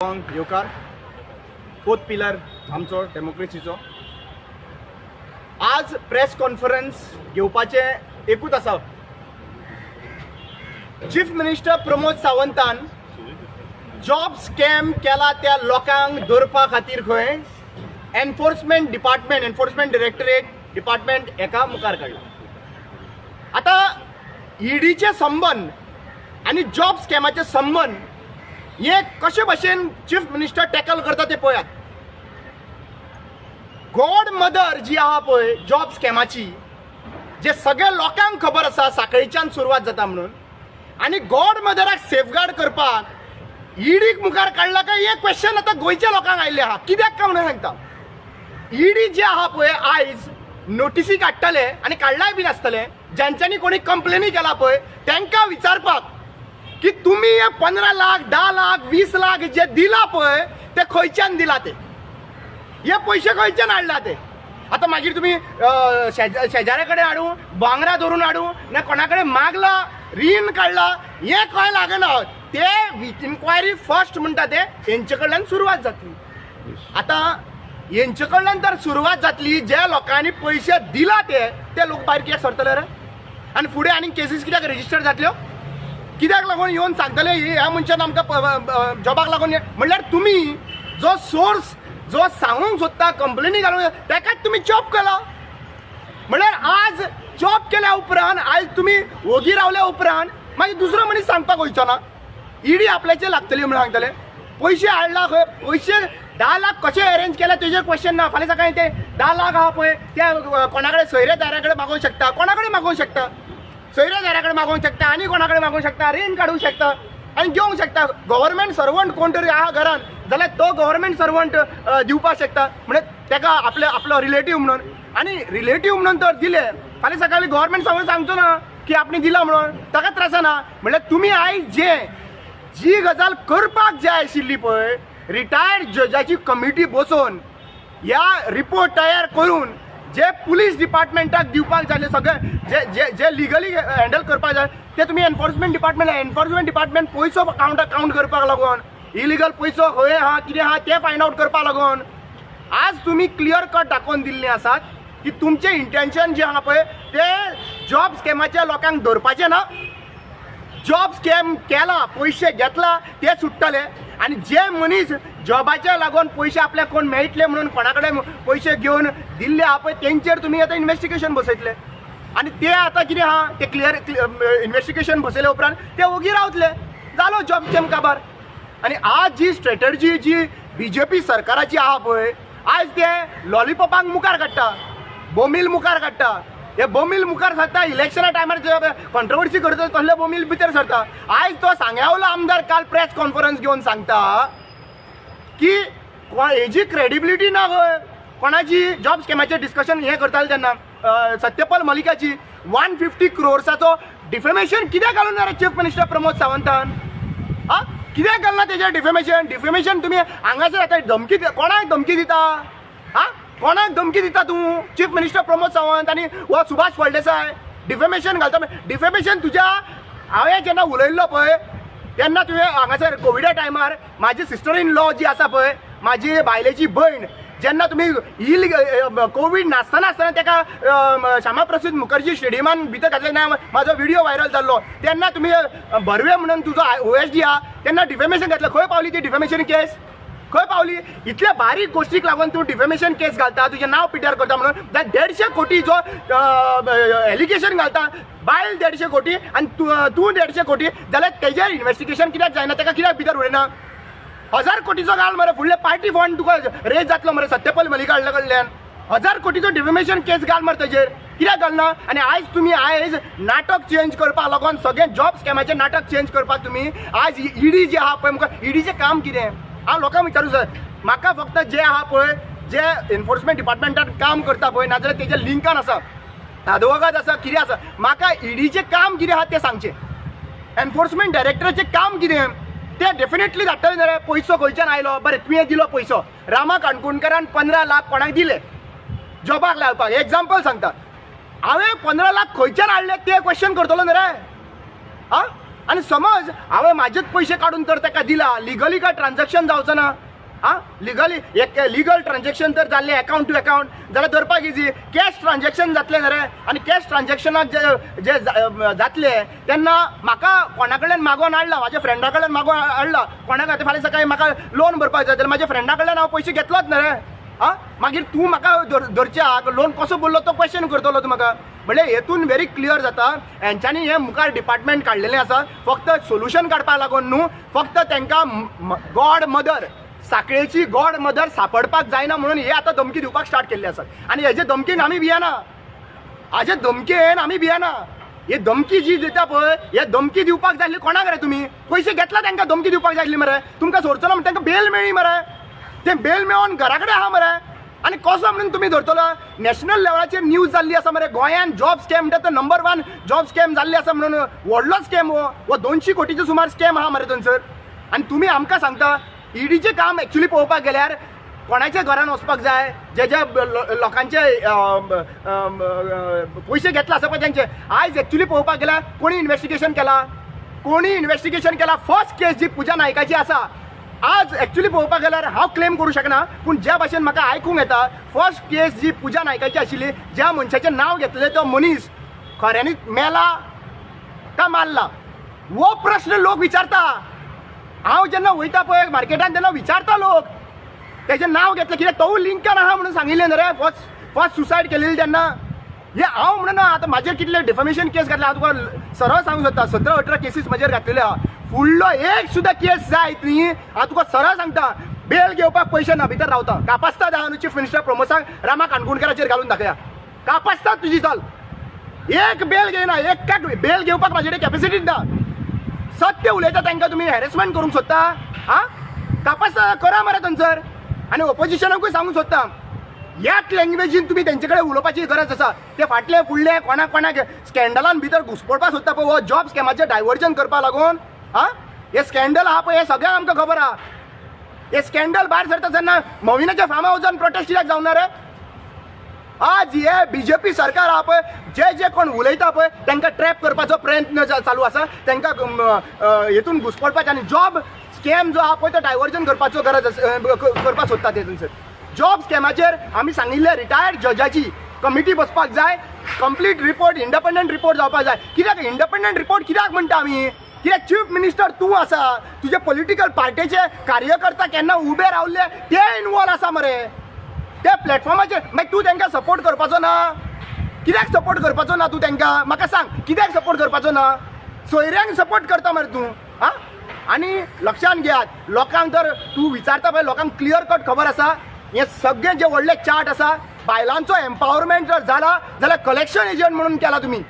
येवकार. Fourth pillar आमचो डेमोक्रेसीचो. आज प्रेस कॉन्फरन्स घेवपाचें एकूच आसा, चीफ मिनिस्टर प्रमोद सावंतान जॉब स्कॅम केला त्या लोकांक धरपा खातीर खंय enforcement department, enforcement directorate department एका मुखार काडला. आतां ईडीचे संबंद आनी जॉब स्कॅमाचे संबंद हे कशे भशेन चीफ मिनिस्टर टॅकल करता ते पळयात. गॉड मदर जी आहा पळय जॉब स्कॅमाची, जे सगळ्या लोकांक खबर आसा साखळीच्यान सुरवात जाता म्हणून, आनी गॉड मदराक सेफगार्ड करपाक ईडीक मुखार काडला काय हे क्वेश्चन आतां गोंयच्या लोकांक आयिल्लें आहा. कित्याक काय म्हणून सांगता, ईडी जे आहा पळय आयज नोटिसी काडटले आनी काडलाय बीन आसतले, ज्यांच्यांनी कोणी कंप्लेनी केला पळय तांकां विचारपाक की तुमी हे 15 लाख, 10 लाख, 20 लाख जे दिला पळय ते खंयच्यान दिला, ते हे पयशे खंयच्यान हाडला ते. आतां मागीर तुमी शेजाऱ्या कडेन हाडूं, बांगरा धरून हाडूं, ना कोणा कडेन मागला, रीण काडला, हें कांय लागना. ते इन्क्वायरी फर्स्ट म्हणटा ते हेंचे कडल्यान सुरवात जातली. आतां हेंचे कडल्यान तर सुरवात जातली, जे लोकांनी पयशे दिला ते लोक भायर कित्याक सरतले रे, आनी फुडें आनी केसीस कित्याक रजिस्टर जातल्यो, कित्याक लागून येवन सांगतले ह्या मनशान आमकां जॉबाक लागून. म्हणल्यार तुमी जो सोर्स जो सांगूंक सोदता, कंप्लेनी घालूंक, ताकाच तुमी चॉप केला. म्हणल्यार आज चॉप केल्या उपरांत आयज तुमी वोगी रावल्या उपरांत मागीर दुसरो मनीस सांगपाक वयचो ना, ईडी आपल्याचेर लागतली म्हणून सांगतले. पयशे हाडला खंय, पयशे 10 लाख कशे अरेंज केले तेजेर क्वेश्चन ना. फाल्यां सकाळीं ते 10 लाख आहा पळय ते कोणा कडेन सोयरे दाऱ्या कडेन मागोवंक शकता, कोणा कडेन मागोवंक शकता, सोयरे दाऱ्या कडेन मागोवंक शकता आनी कोणा कडेन मागोवंक शकता, रीण काडूंक शकता आनी घेवंक शकता. गव्हर्मेंट सर्वंट कोण तरी आहा घरान जाल्यार तो गव्हर्मेंट सर्वंट दिवपाक शकता, म्हणजे ताका आपले आपलो रिलेटीव म्हणून. आनी रिलेटीव म्हणून तर दिले, फाल्यां सकाळीं गव्हर्मेंट सर्वंट सांगचो ना की आपणे दिला म्हणून, ताका त्रासना. म्हणल्यार तुमी आयज जे जी गजाल करपाक जाय आशिल्ली पळय, रिटायर्ड जजाची कमिटी बसोवन ह्या रिपोर्ट तयार करून जे पुलीस डिपार्टमेंटाक दिवपाक जाय, सगळे जे जे जे लिगली हँडल करपाक जाय ते तुमी एनफोर्समेंट डिपार्टमेंट, एनफोर्समेंट डिपार्टमेंट पयसो कावंट कावंट करपाक लागून, इलिगल पयसो खंय आहा कितें आहा तें फायंड आवट करपाक लागून आज तुमी क्लियर कट दाखोवन दिल्लें आसात की तुमचें इंटेन्शन जें आहा पळय ते जॉब स्कॅमाच्या लोकांक धरपाचें ना. जॉब स्कॅम केला, पयशे घेतला ते सुट्टले, आनी जे मनीस जॉबाच्या लागून पयशे आपल्याक कोण मेळटले म्हणून कोणा कडेन पयशे घेवन दिल्ले आहा पळय तेंचेर तुमी आतां इन्वेस्टिगेशन बसयतले. आनी ते आतां कितें आहा ते क्लियर इन्वेस्टिगेशन बसयले उपरांत ते ओगी रावतले, जालो जॉब स्कॅम काबार. आनी आज जी स्ट्रेटर्जी जी बीजेपी सरकाराची आहा पळय, आयज ते लॉलिपॉपांक मुखार काडटा, बोमील मुखार काडटा. हे बोमील मुखार सरता इलेक्शना टायमार, कॉन्ट्रोवर्सी करता तसले बोमील भितर सरता. आयज तो सांग्यावलो आमदार काल प्रेस कॉन्फरन्स घेवन सांगता की हेजी क्रेडिबिलिटी ना खंय कोणाची. जॉब स्कॅमाचें डिस्कशन हें करताले तेन्ना सत्यपाल मलिकाची 150 क्रोर्साचो डिफेमेशन कित्याक घालून ना रे चीफ मिनिस्टर प्रमोद सावंतान? आ कित्याक घालना तेजेर डिफेमेशन? डिफेमेशन तुमी हांगासर आतां धमकी, कोणाक धमकी दिता? आ कोणाक धमकी दिता तूं चीफ मिनिस्टर प्रमोद सावंत आनी हो सुभाष फळदेसाय डिफेमेशन घालता? डिफेमेशन तुज्या हांवें जेन्ना उलयल्लो पळय तेन्ना तुवें हांगासर कोविडा टायमार म्हाजी सिस्टर इन लॉ जी आसा पळय, म्हाजी बायलेची भयण, जेन्ना तुमी इल कोवीड नासतना आसतना ताका श्यामा प्रसाद मुखर्जी स्टेडियमान भितर घातले ना, म्हाजो व्हिडिओ व्हायरल जाल्लो, तेन्ना तुमी बर्वे म्हणून तुजो ओएसडी आहा तेन्ना डिफेमेशन घातलें. खंय पावली ती डिफेमेशन केस? खंय पावली? इतल्या बारीक गोश्टीक लागून तूं डिफेमेशन केस घालता, तुजें नांव पिड्ड्यार करता म्हणून 150 कोटी जो एलिगेशन घालता, बायल 150 कोटी आनी तूं 150 कोटी, जाल्यार तेजेर इन्वेस्टिगेशन कित्याक जायना? ताका कित्याक भितर उडयना? 1000 कोटीचो घाल मरे, फुडले पार्टी फंड तुका रेज जातलो मरे सत्यपाल मलिका कडल्यान. 1000 कोटीचो डिफेमेशन केस घाल मरे तेजेर, कित्याक घालना? आनी आयज तुमी आयज नाटक चेंज करपाक लागून, सगळें जॉब स्कॅमाचें नाटक चेंज करपाक तुमी आयज ईडी जे आहा पळय, मुखार ईडीचें काम कितें हांव लोकांक विचारूं सर? म्हाका फक्त जे आहा पळय, जे एनफोर्समेंट डिपार्टमेंटान काम करता पळय, नाजाल्यार तेज्या लिंकान आसा, आदवोगाद आसा, कितें आसा, म्हाका ईडीचें काम कितें आहा तें सांगचें. एनफोर्समेंट डायरेक्टराचें काम कितें ते डेफिनेटली धाडटले जाल्यार पयसो खंयच्यान आयलो? बरें, तुवें दिलो पयसो, रामा काणकोणकारान 15 लाख कोणाक दिले जॉबाक लावपाक, एग्जाम्पल सांगता हांवें, 15 लाख खंयच्यान हाडले ते क्वेश्चन करतलो न्ही रे? आ आनी समज हांवें म्हाजेच पयशे काडून तर ताका दिला, लिगली काय ट्रान्झॅक्शन जावचो ना? आं, लिगली एक लिगल ट्रान्झॅक्शन तर जाल्लें अकावंट टू अकावंट जाल्यार धरपाक इजी. कॅश ट्रान्झॅक्शन जातलें न्ही रे, आनी कॅश ट्रान्झॅक्शनाक जे जे जातले तेन्ना म्हाका कोणा कडल्यान मागोवन हाडला, म्हाज्या फ्रेंडा कडल्यान मागोवन हाडला, कोणाक आतां फाल्यां सकाळीं म्हाका लोन भरपाक जाय जाल्यार म्हाज्या फ्रेंडा कडल्यान हांव पयशे घेतलोच न्ही रे. आं, मागीर तूं म्हाका धरच्याक लोन कसो भरलो तो क्वेश्चन करतलो तूं म्हाका. म्हणल्यार हेतून व्हेरी क्लियर जाता हेंच्यांनी हें मुखार डिपार्टमेंट काडलेलें आसा फक्त सोल्युशन काडपाक लागून न्हू, फक्त तांकां गॉड मदर, साखळेची गॉड मदर सापडपाक जायना म्हणून हे आतां धमकी दिवपाक स्टार्ट केल्ली आसा. आनी हेजे धमकीन आमी भियेना, हाजे धमकेन आमी भियेना. हे धमकी जी दिता पळय, हे धमकी दिवपाक जाय आसली कोणाक रे? तुमी पयशे घेतला तांकां धमकी दिवपाक जाय आसली मरे, तुमकां सोडचो ना म्हण तांकां बेल मेळ्ळी मरे, ते बेल मेळोन घरा कडेन आहा मरे. आनी कसो म्हणून तुमी धरतलो? नॅशनल लेवलाचेर न्यूज जाल्ली आसा मरे, गोंयान जॉब स्कॅम म्हणटा तो नंबर 1 जॉब स्कॅम जाल्ली आसा म्हणून, व्हडलो स्कॅम हो, हो 200 कोटीचो सुमार स्कॅम आहा मरे थंयसर. आनी तुमी आमकां सांगता ईडीचें काम एक्चुली पळोवपाक गेल्यार कोणाच्या घरान वचपाक जाय, जे जे लोकांचे पयशे घेतला आसा पळय तेंचे. आयज एक्चुली पळोवपाक गेल्यार कोणी इन्वेस्टिगेशन केला, कोणी इन्वेस्टिगेशन केला? फर्स्ट केस जी पुजा नायकाची आसा, आज एक्चुली पळोवपाक गेल्यार हांव क्लेम करूं शकना, पूण ज्या भाशेन म्हाका आयकूंक येता, फर्स्ट केस जी पुजा नायकाची आशिल्ली, ज्या मनशाचें नांव घेतलें तो मनीस खऱ्यांनीच मेला का मारला हो प्रश्न लोक विचारता. हांव जेन्ना वयता पळय मार्केटान तेन्ना विचारता लोक, तेजें नांव घेतलें कित्याक तोवूय लिंकान आहा म्हणून सांगिल्लें न्ही रे, फर्स्ट सुसायड केलेली तेन्ना. हे हांव म्हणून आतां म्हाजेर कितले डिफेमेशन केस घातले हांव तुका सरळ सांगूंक सोदता, 17-18 केसीस म्हाजेर घातलेले आहा, फुडलो एक सुद्दां केस जायत न्ही हांव तुका सरळ सांगता. बेल घेवपाक पयशे ना, भितर रावता कापास्ता आहा न्हू चीफ मिनिस्टर प्रमोद रामा काणकोणकाराचेर घालून दाखया, कापास्ता तुजी चल, एक बेल घेयना, एक बेल घेवपाक म्हाजे कडेन कॅपेसिटी ना. सत्य उलयता तांकां तुमी हॅरेसमेंट करूंक सोदता. आं, कापास्ता करा मरे थंयसर. आनी ओपोजिशनाकूय सांगूंक सोदता, ह्याच लँग्वेजीन तुमी तेंचे कडेन उलोवपाची गरज आसा. ते फाटले फुडले कोणाक कोणाक स्कॅन्डलान भितर घुसपडपाक सोदता पळय, हो जॉब स्कॅमाचें डायवर्जन करपाक लागून. आं, हे स्कॅन्डल आहा पळय, हे सगळें आमकां खबर आहा. हे स्कॅन्डल भायर सरता तेन्ना मोविनाच्या फार्म हावजान प्रोटेस्ट कित्याक जावना रे? आज हे बीजेपी सरकार आहा पळय, जे जे कोण उलयता पळय तांकां ट्रॅप करपाचो प्रयत्न चालू आसा, तांकां हेतून घुसपडपाचें आनी जॉब स्कॅम जो आहा पळय तो डायवर्जन करपाचो गरज करपाक सोदता ते थंयसर. जॉब स्कॅमाचेर आमी सांगिल्लें रिटायर्ड जजाची कमिटी बसपाक जाय, कंप्लीट रिपोर्ट, इंडिपेंडंट रिपोर्ट जावपाक जाय. कित्याक इंडिपेंडंट रिपोर्ट कित्याक म्हणटा आमी? कित्याक चीफ मिनिस्टर तूं आसा, तुजे पॉलिटिकल पार्टेचे कार्यकर्ता केन्ना उबे रावले ते इनवॉल्व आसा मरे त्या प्लॅटफॉर्माचेर, मागीर तूं तांकां सपोर्ट करपाचो ना? कित्याक सपोर्ट करपाचो ना तूं तांकां? म्हाका सांग कित्याक सपोर्ट करपाचो ना? सोयऱ्यांक सपोर्ट करता मरे तूं. आं, आनी लक्षांत घेयात, लोकांक तर तूं विचारता पळय, लोकांक क्लियर कट खबर आसा हे सगळे जे व्हडले चार्ट आसा, बायलांचो एम्पावरमेंट जर जाला जाल्यार कलेक्शन एजंट म्हणून केला तुमी.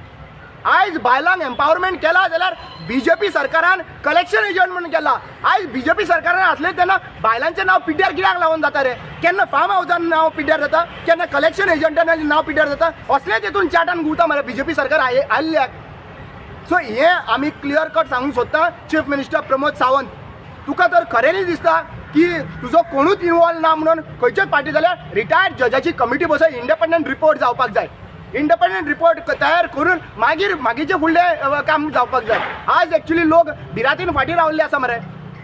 आयज बायलांक एम्पावरमेंट केला जाल्यार बीजेपी सरकारान कलेक्शन एजंट म्हणून केला. आयज बीजेपी सरकारान आसले तेन्ना बायलांचें नांव पिड्ड्यार कित्याक लावन जाता रे? केन्ना फार्म हावजान नांव पिड्ड्यार जाता, केन्ना कलेक्शन एजंटान नांव पिड्ड्यार जाता, असलेच हेतून चार्टान घुंवता मरे बीजेपी सरकार आयिल्ल्याक. सो हे आमी क्लियर कट सांगूंक सोदता, चीफ मिनिस्टर प्रमोद सावंत, तुका तर खऱ्यांनीच दिसता की तुजो कोणूच इनवॉल्व ना म्हणून खंयच्याच पार्टी, जाल्यार रिटायर्ड जजाची कमिटी बसय, इंडिपेंडंट रिपोर्ट जावपाक जाय, इंडिपेंडंट रिपोर्ट तयार करून मागीर मागीरचें फुडलें काम जावपाक जाय. आज एक्चुली लोक भिरांतीन फाटीं रावल्ले आसा मरे.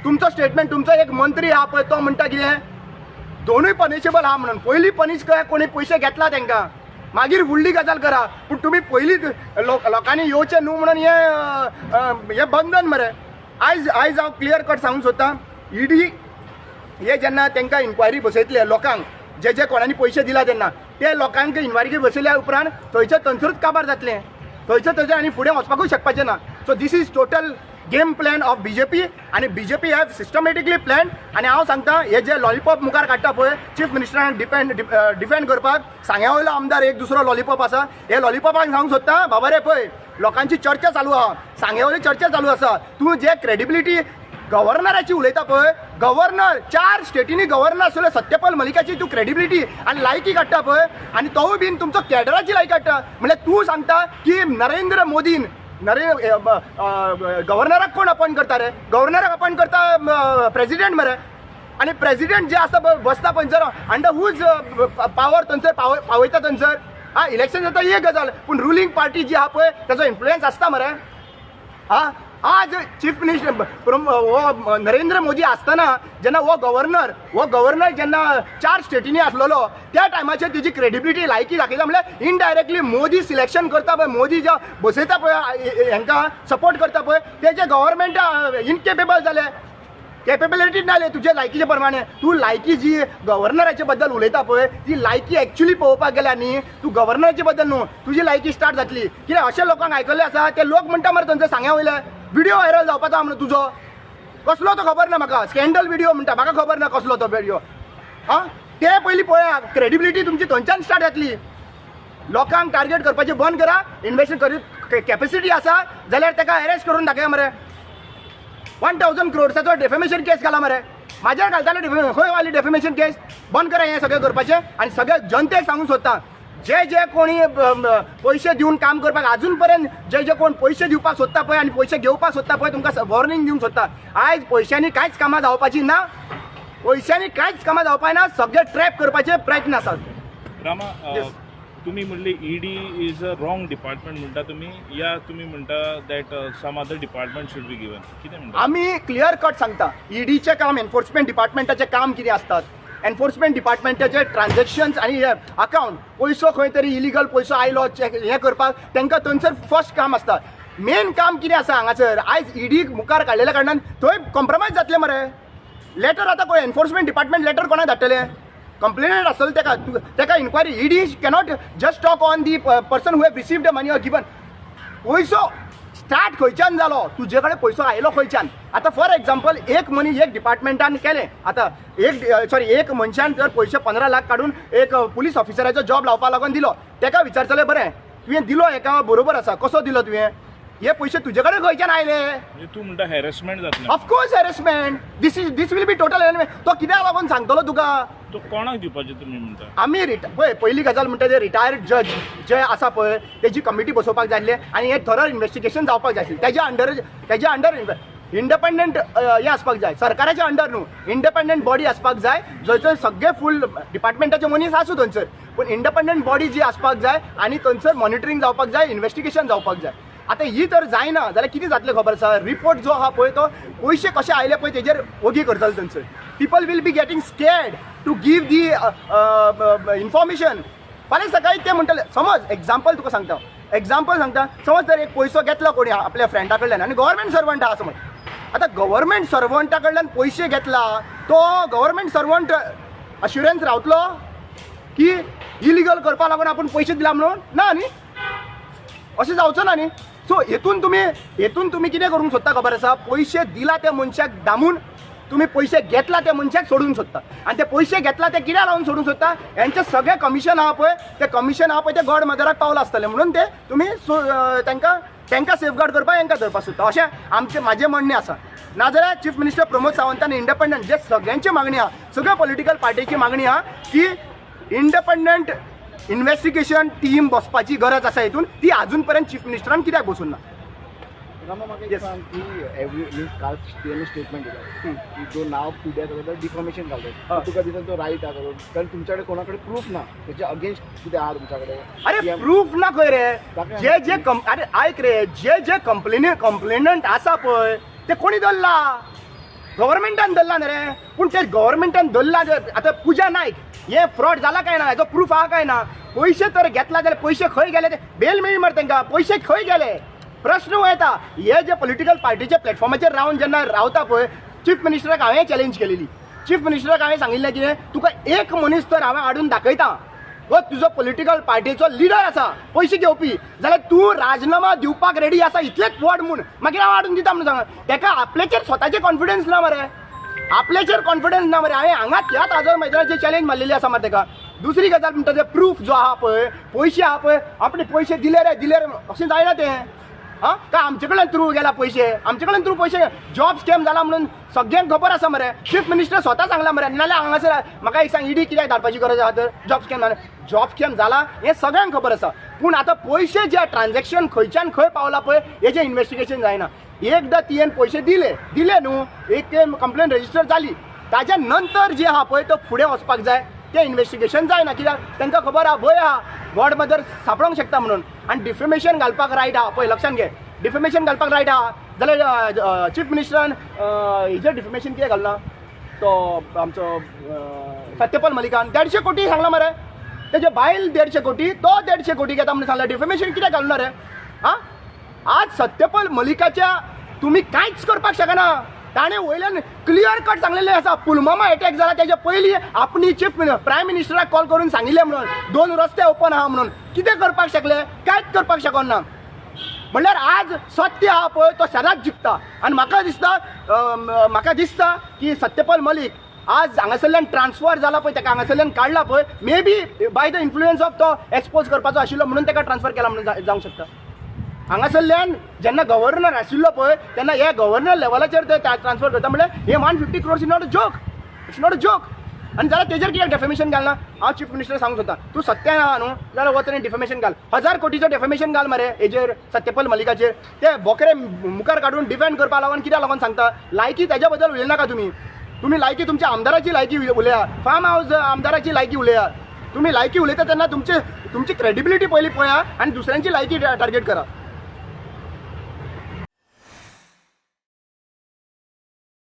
तुमचो स्टेटमेंट, तुमचो एक मंत्री आहा पळय तो म्हणटा कितें दोनूय पनिशेबल आहा म्हणून. पयलीं पनिश करा कोणी पयशे घेतला तांकां, मागीर फुडली गजाल करा, पूण तुमी पयलींच लोकांनी येवचें न्हू म्हणून हें हें बंधन मरे. आयज आयज हांव क्लियर कट सांगूंक सोदता, ईडी हे जेन्ना तांकां इन्क्वायरी बसयतले लोकांक, जे जे कोणांनी पयशे दिला तेन्ना ते लोकांक इन्क्वायरी बसयल्या उपरांत थंयचे थंयसरूच काबार जातलें, थंयचे थंयचे आनी फुडें वचपाकूय शकपाचें ना. So this is total game plan of BJP आनी बीजेपी have systematically plan. आनी हांव सांगता हे जे लॉलीपॉप मुखार काडटा पळय चीफ मिनिस्टरांक डिफेंड करपाक, सांग्या वयलो आमदार एक दुसरो लॉलीपॉप आसा, हे लॉलीपॉपाक सांगूंक सोदता बाबा रे पळय लोकांची चर्चा चालू आहा, सांग्या वयली चर्चा चालू आसा, तूं जे क्रेडिबिलिटी गव्हर्नराची उलयता पळय, गव्हर्नर 4 स्टेटींनी गव्हर्नर आसलो सत्यपाल मलिकाची तूं क्रेडिबिलिटी आनी लायकी काडटा पळय, आनी तोवूय बीन तुमचो कॅडराची लायकी काडटा. म्हणल्यार तूं सांगता की नरेंद्र मोदीन गव्हर्नराक कोण अपॉयंट करता रे? गव्हर्नराक अपॉयंट करता प्रेसिडेंट मरे, आनी प्रेसिडेंट जे आसा पळय बसता थंयसर अंडर हुज पावर थंयसर पावयता थंयसर. आं, इलेक्शन जाता एक गजाल, पूण रुलींग पार्टी जी आहा पळय ताचो इन्फ्लुयन्स आसता मरे. आं, आज चीफ मिनिस्टर हो नरेंद्र मोदी आसतना जेन्ना हो गव्हर्नर जेन्ना 4 स्टेटींनी आसलेलो त्या टायमाचेर तेजी क्रेडिबिलिटी लायकी दाखयता. म्हणल्यार इनडायरेक्टली मोदी सिलेक्शन करता पळय, मोदी जे बसयता पळय हांकां सपोर्ट करता पळय, तेजे गव्हर्मेंट इनकेपेबल जाले, केपेबिलिटी ना तुजे लायकीचे प्रमाणे. तूं लायकी जी गव्हर्नराचे बद्दल उलयता पळय ती लायकी एक्चुली पळोवपाक गेल्यार न्ही तूं गव्हर्नराचे बद्दल न्हू, तुजी लायकी स्टार्ट जातली. कित्याक अशे लोकांक आयकल्ले आसा ते लोक म्हणटा मरे थंयसर सांग्या वयले व्हिडिओ व्हायरल जावपाचो म्हणून तुजो कसलो तो खबर ना म्हाका, स्कँडल व्हिडिओ म्हणटा, म्हाका खबर ना कसलो तो व्हिडिओ. आं ते पयलीं पळया, क्रेडिबिलिटी तुमची थंयच्यान स्टार्ट जातली. लोकांक टार्गेट करपाचें बंद करा. इन्वेस्टमेंट करी कॅपेसिटी आसा जाल्यार ताका अरेस्ट करून दाखया मरे. 1000 क्रोर्साचो डेफेमेशन केस घाला मरे, म्हाजेर घालताले डेफेमेशन, खंय वाली डेफेमेशन केस बंद करा. हें सगळें करपाचें आनी सगळे जनतेक सांगूंक सोदता, जे जे कोणी पयशे दिवन काम करपाक आजून पर्यंत जे जे कोण पयशे दिवपाक सोदता पळय आनी पयशे घेवपाक सोदता पळय, तुमकां वॉर्निंग दिवंक सोदता, आयज पयशांनी कांयच कामां जावपाची ना, पयशांनी कांयच कामां जावपाची ना, सगळे ट्रॅप करपाचे प्रयत्न आसात. रामा, तुम्ही म्हणले ED is a wrong department म्हणटा तुम्ही, या तुम्ही म्हणटा that some other department should be given, कितें म्हणटा? आमी क्लियर कट सांगता, ईडीचें काम, एनफोर्समेंट डिपार्टमेंटाचें काम कितें आसतात, एनफोर्समेंट डिपार्टमेंटाचे ट्रान्झॅक्शन्स आनी हे अकावंट, पयसो खंय तरी इलिगल पयसो आयलो चॅक हें करपाक तांकां थंयसर फर्स्ट काम आसता. मेन काम कितें आसा हांगासर आयज ईडीक मुखार काडलेल्या कारणान थंय कॉम्प्रोमायज जातलें मरे. लेटर आतां पळय एनफोर्समेंट डिपार्टमेंट लेटर कोणाक धाडटलें? कंप्लेनंट आसतलो तेका, तेका inquiry. ED cannot just talk on the person who have received the money or given. पयसो स्टार्ट खंयच्यान जालो, तुजे कडेन पयसो आयलो खंयच्यान. आतां फॉर एग्जाम्पल एक मनीस एक डिपार्टमेंटान केलें, आतां एक मनशान जर पयशे 15 लाख काडून एक पुलीस ऑफिसराचो जॉब लावपा लागून दिलो, तेका विचारतलें बरें तुवें दिलो हेका बरोबर आसा, कसो दिलो तुवें, हे पयशे तुजे कडेन खंयच्यान आयले? तूं म्हणटा हॅरेसमेंट जातलें. Of course harassment, this will be total harassment. तो कित्याक लागून सांगतलो तुका? तो कोणाक दिवपाचें तुमी म्हणटा? आमी पळय पयली गजाल म्हणटा ते रिटायर्ड जज जे आसा पळय तेजी कमिटी बसोवपाक जाय आसली आनी हें थरर इन्वेस्टिगेशन जावपाक जाय आसलें. तेज्या अंडर इंडिपेंडंट हें आसपाक जाय, सरकाराच्या अंडर न्हू, इंडिपेंडंट बॉडी आसपाक जाय जंयसर सगळे फूल डिपार्टमेंटाचे मनीस आसूं थंयसर, पूण इंडिपेंडंट बॉडी जी आसपाक जाय आनी थंयसर मॉनिटरींग जावपाक जाय, इन्वेस्टिगेशन जावपाक जाय. आतां ही तर जायना जाल्यार कितें जातलें खबर आसा? रिपोर्ट जो आहा पळय तो पयशे कशे आयले पळय तेजेर ओगी करतले थंयसर. People will be getting scared to give the information. फाल्यां सकाळी ते म्हणटले, समज एग्जाम्पल तुका सांगता, एग्जाम्पल सांगता, समज जर एक पयसो घेतलो कोणी आपल्या फ्रेंडा कडल्यान आनी गव्हर्मेंट सर्वंट आहा समज, आतां गव्हर्मेंट सर्वंटा कडल्यान पयशे घेतला तो गव्हर्मेंट सर्वंट अश्युरन्स रावतलो की इलिगल करपा लागून आपूण पयशे दिला म्हणून? ना न्ही, अशें जावचो ना न्ही. सो हेतून तुमी कितें करूंक सोदता खबर आसा? पयशे दिला त्या मनशाक दामून तुमी पयशे घेतला त्या मनशाक सोडूंक सोदता, आनी ते पयशे घेतला ते कित्याक लागून सोडूंक सोदता? हेंचे सगळे कमिशन आहा पळय, ते कमिशन आहा पळय ते गॉड मदराक पावलां आसतलें म्हणून ते तुमी तांकां सेफगार्ड करपाक हेंकां धरपाक सोदता, अशें आमचें म्हाजें म्हणणें आसा. नाजाल्यार चीफ मिनिस्टर प्रमोद सावंतान इंडिपेंडंट जे सगळ्यांची मागणी आहा, सगळ्या पॉलिटिकल पार्टीची मागणी आहा की इंडिपेंडंट इन्वेस्टिगेशन टीम बसपाची गरज आसा, हितून ती अजून पर्यंत चीफ मिनिस्टरान कित्याक बसून ना? रामा, म्हाका एक सांग की एवरी मीन्स काल सीएम स्टेटमेंट दिला की जो नाव पिड्यार जाता डिफॉर्मेशन घालतात, तुका दिसता तो रायट आहा करून, कारण तुमच्याकडे कोणाकडे प्रूफ ना त्याच्या अगेन्स्ट कितें आहा तुमच्याकडे? अरे प्रूफ ना खंय रे, जे जे अरे आयक रे, जे जे कंप्लेनंट आसा पळय ते कोणी धरला? गव्हर्मेंटान धरला न्ही रे. पूण ते गव्हर्मेंटान धरला, आतां पुजा नायक हे फ्रॉड जाला काय ना हेजो प्रूफ आहा काय ना? पयशे तर घेतला जाल्यार पयशे खंय गेले? ते बेल मेळ्ळी मरे तांकां, पयशे खंय गेले प्रश्न येता. हे जे पॉलिटिकल पार्टीच्या प्लॅटफॉर्माचेर रावन जेन्ना रावता पळय, चीफ मिनिस्टराक हांवें चॅलेंज केलेली, चीफ मिनिस्टराक हांवें सांगिल्लें कितें, तुका एक मनीस तर हांवें हाडून दाखयता, हो तुजो पॉलिटिकल पार्टीचो लिडर आसा पयशे घेवपी, जाल्यार तूं राजनामा दिवपाक रेडी आसा इतलेच वड म्हूण मागीर हांव हाडून दिता म्हणून सांगा. तेका आपल्याचेर स्वताचेर कॉन्फिडन्स ना मरे, आपल्याचेर कॉन्फिडन्स ना मरे. हांवें हांगा त्याच आझाद मैदानाचेर चॅलेंज मारलेली आसा मरे तेका. दुसरी गजाल म्हणटा ते प्रूफ जो आहा पळय, पयशे आहा पळय, आपणे पयशे दिले रे दिले रे अशें जायना तें. आं, काय आमचे कडल्यान थ्रू गेला पयशे, आमचे कडल्यान थ्रू पयशे जॉब स्कॅम जाला म्हणून सगळ्यांक खबर आसा मरे. चीफ मिनिस्टर स्वता सांगला मरे. नाल्यार हांगासर म्हाका एक सांग, ईडी कित्याक धाडपाची गरज आहा तर? जॉब स्कॅम जाला, जॉब स्कॅम जाला हें सगळ्यांक खबर आसा. पूण आतां पयशे जे ट्रान्झॅक्शन खंयच्यान खंय पावला पळय हेजें इन्वेस्टिगेशन जायना. एकदां तियेन पयशे दिले दिले न्हू, एक कंप्लेन रजिस्टर जाली, ताज्या नंतर जे आहा पळय तो फुडें वचपाक जाय, तें इन्वेस्टिगेशन जायना. कित्याक तांकां खबर आहा भंय आहा गॉड मदर सापडोंक शकता म्हणून. आनी डिफेमेशन घालपाक रायट आहा पळय, लक्षान घे, डिफेमेशन घालपाक रायट आहा जाल्यार चीफ मिनिस्टरान हेजेर डिफेमेशन कित्याक घालना? तो आमचो सत्यपाल मलिकान 150 कोटी सांगला मरे. तेजे बायल 150 कोटी, तो 150 कोटी घेता म्हणून सांगला. डिफेमेशन कित्याक घालना रे? आं, आज सत्यपाल मलिकाच्या तुमी कांयच करपाक शकना. ताणें वयल्यान क्लियर कट सांगलेलें आसा, पुलवामा एटॅक जाला तेच्या पयलीं आपणी चीफ प्रायम मिनिस्टराक कॉल करून सांगिल्लें म्हणून दोन रस्ते ओपन आहा म्हणून. कितें करपाक शकले? कांयच करपाक शकना. म्हणल्यार आज सत्य आहा पळय तो सदांच जिखता. आनी म्हाका दिसता की सत्यपाल मलीक आज हांगासरल्यान ट्रान्सफर जाला पळय, ताका हांगासरल्यान काडला पळय, may be by the influence of तो एक्सपोज करपाचो आशिल्लो म्हणून ताका ट्रान्सफर केला म्हणून जावंक शकता. हांगासरल्यान जेन्ना गव्हर्नर आशिल्लो पळय तेन्ना हे गव्हर्नर लेवलाचेर ते ट्रान्सफर करता. म्हणल्यार हे 150 crores is not a joke, it's not a joke. आनी जाल्यार तेजेर कित्याक डेफेमेशन घालना? हांव चीफ मिनिस्टर सांगूंक सोदता, तूं सत्यान आहा न्हू, जाल्यार वच आनी डिफेमेशन घाल. 1000 कोटीचो डेफेमेशन घाल मरे हेजेर, सत्यपाल मलिकाचेर. ते बोकरे मुखार काडून डिफेंड करपा लागून कित्याक लागून सांगता? लायकी तेज्या बद्दल उलयनाका तुमी. तुमी लायकी तुमच्या आमदाराची लायकी उलया, फार्म हावस आमदाराची लायकी उलया. तुमी लायकी उलयता तेन्ना तुमचे तुमची क्रेडिबिलिटी पयलीं पळया आनी दुसऱ्यांची लायकी टार्गेट करा.